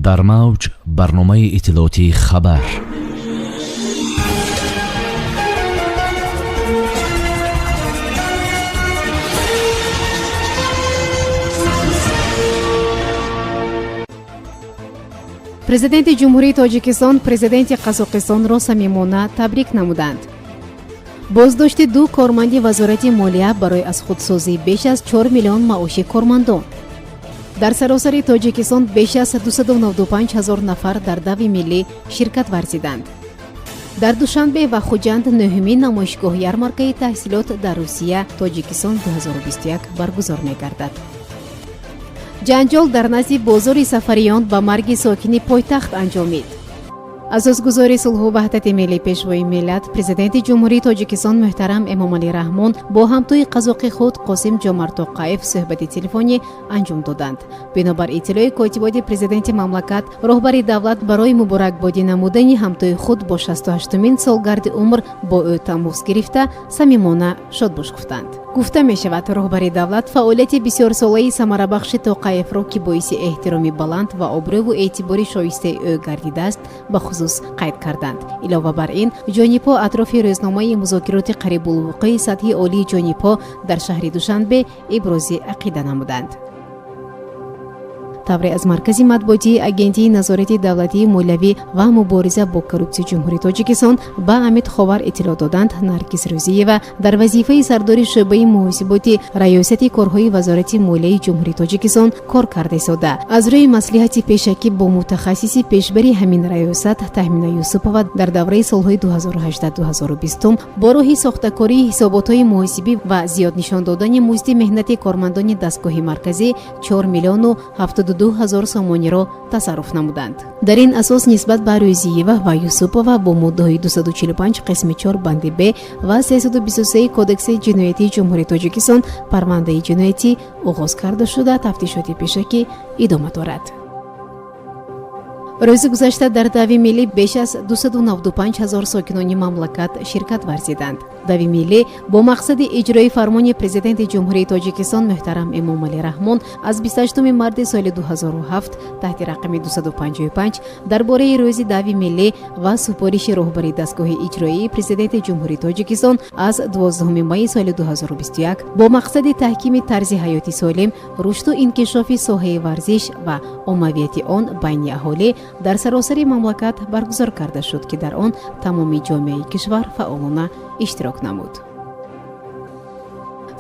Дар мавҷ барномаи иттилоотии «Хабар». Президенти Ҷумҳурии Тоҷикистон президенти Қазоқистонро самимона табрик намуданд. Боздошти ду корманди Вазорати молия барои аз худсозии беш аз 4 миллион маоши кормандон. Дар саросари Тоҷикистон беш аз 295 ҳазор нафар дар дави миллӣ ширкат варзиданд. Дар Душанбе ва Хуҷанд нӯҳумин намоишгоҳ ярмаркаи таҳсилот дар Русия Тоҷикистон 2021 баргузор мегардад. Ҷанҷол дар назди бозори Сафариён ба марги сокини пойтахт анҷомид. Асосгузори сулҳу ваҳдати миллӣ, Пешвои миллат, Президенти Ҷумҳурии Тоҷикистон муҳтарам Эмомалӣ Раҳмон бо ҳамтои қазоқи худ Қосим Ҷомарт Тоқаев суҳбати телефонӣ анҷом доданд. Бинобар иттилои котиботи президенти мамлакат, роҳбари давлат барои муборакбодӣ намудани ҳамтои худ бо 68-умин солгарди умр бо ӯ тамос гирифта, самимона шодбош гуфтанд. Гуфта мешавад, роҳбари давлат фаъолияти бисёрсолаи самарабахши Тоқаевро, ки боиси эҳтироми баланд ва обрӯву эътибори шоистаи ӯ гардидааст, ба хусус қайд карданд. Илова бар ин, ҷонибҳо атрофи рӯзномаи музокироти қарибулвуқӯи сатҳи олии ҷонибҳо дар шаҳри Душанбе ибрози ақида намуданд. Тавре аз маркази матбуотии Агентии назорати давлатии молиявӣ ва мубориза бо коррупсияи Ҷумҳурии Тоҷикистон ба Амид Ховар иттилоъ доданд, Наргиз Рӯзиева дар вазифаи сардори шӯъбаи муҳосиботи Раёсати корҳои Вазорати молияи Ҷумҳурии Тоҷикистон кор карда истода, аз рӯи маслиҳати пешакӣ бо мутахассиси пешбари ҳамин раёсат Таҳмина Юсупова дар давраи солҳои 2018-2020 бо роҳи сохтакории ҳисоботҳои муҳосибӣ ва зиёд нишон додани музди меҳнати кормандони дастгоҳи марказӣ 4 миллиону 72 ҳазор сомониро тасарруф намуданд. Дар ин асос нисбат ба Рӯзиева ва Юсупова бо моддаҳои 245 қисми 4 банди б ва 323 Кодекси ҷиноятии Ҷумҳурии Тоҷикистон парвандаи ҷиноятӣ оғоз карда шуда, тафтишоти пешакӣ идома дорад. Рӯзи гузашта дар дави миллӣ беш аз 295 ҳазор сокинони мамлакат ширкат варзиданд. Дави миллӣ бо мақсади иҷрои фармони Президенти Ҷумҳурии Тоҷикистон муҳтарам Эмомалӣ Раҳмон аз 28 марти соли 2007 таҳти рақами 255 дар бораи рӯзи дави миллӣ ва супориши роҳбари дастгоҳи иҷроии Президенти Ҷумҳурии Тоҷикистон аз 12 майи соли 2021 бо мақсади таҳкими тарзи ҳаёти солим, рушду инкишофи соҳаи варзиш ва оммавияти он байни аҳолӣ дар саросари мамлакат баргузор карда шуд, ки дар он тамоми ҷомеаи кишвар фаъолона иштирок намуд.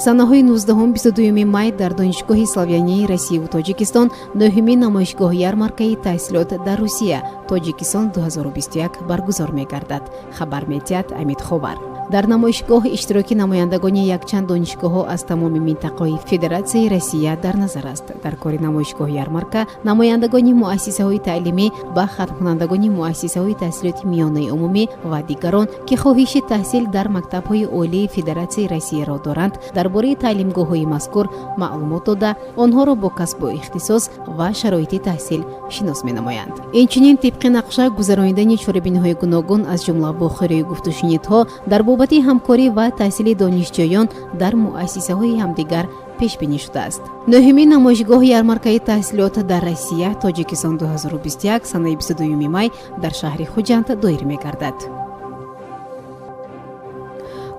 Санаҳои 19-22 май дар Донишгоҳи славянияи Россияву Тоҷикистон нӯҳумин намоишгоҳ ярмаркаи таҳсилот дар Русия Тоҷикистон 2021 баргузор мегардад, хабар медиҳад Амид Ховар. Дар намоишгоҳ иштироки намояндагони якчанд донишгоҳҳо аз тамоми минтақаҳои Федератсияи Россия дар назар аст. Дар кори намоишгоҳ ярмарка намояндагони муассисаҳои таълимӣ ба хатмкунандагони муассисаҳои таҳсилоти миёнаи умумӣ ва дигарон, ки хоҳиши таҳсил дар мактабҳои олии Федератсияи Россияро доранд, дар бораи таълимгоҳҳои мазкур маълумот дода, онҳоро бо касбу ихтисос ва шароити таҳсил шинос менамоянд. Инчунин, тибқи нақша, гузаронидани чорабиниҳои гуногун, аз ҷумла вохӯрию гуфтушунидҳо дар бобати ҳамкорӣ ва таҳсили донишҷӯён дар муассисаҳои ҳамдигар пешбинӣ шудааст. Нӯҳумин намоишгоҳи ярмаркаи таҳсилот дар Россия Тоҷикистон 2021 санаи 22 май дар шаҳри Хуҷанд доир мегардад.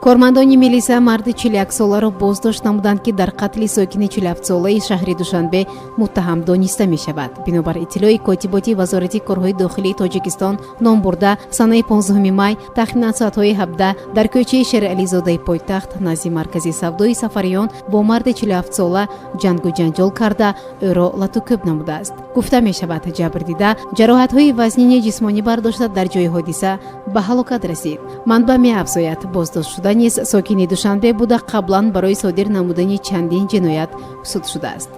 Кормандони милиса марди 41-соларо боздошт намуданд, ки дар қатли сокини 47-солаи шаҳри Душанбе муттаҳам дониста мешавад. Бинобар иттилои котиботи Вазорати корҳои дохилии Тоҷикистон номбурда, санаи 15 май тахминан соатҳои 17 дар кӯчаи Шерализодаи пойтахт назди маркази савдои Сафариён бо марди 47-сола ҷангу ҷанҷол карда, ӯро латукӯб намудааст. Гуфта мешавад, ҷабрдида ҷароҳатҳои вазнини ҷисмонӣ бардошта, дар ҷои ҳодиса ба ҳалокат расид. Манбаъ меафзояд, боздоштшуда низ сокини Душанбе буда, қаблан барои содир намудани чандин ҷиноят суд шудааст.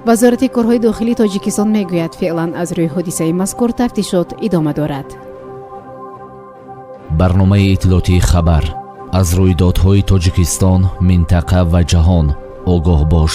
Вазорати корҳои дохилии Тоҷикистон мегӯяд, феълан аз рӯи ҳодисаи мазкур тафтишот идома дорад. Барномаи иттилоотии «Хабар». Аз рӯйдодҳои Тоҷикистон, минтақа ва ҷаҳон огоҳ бош.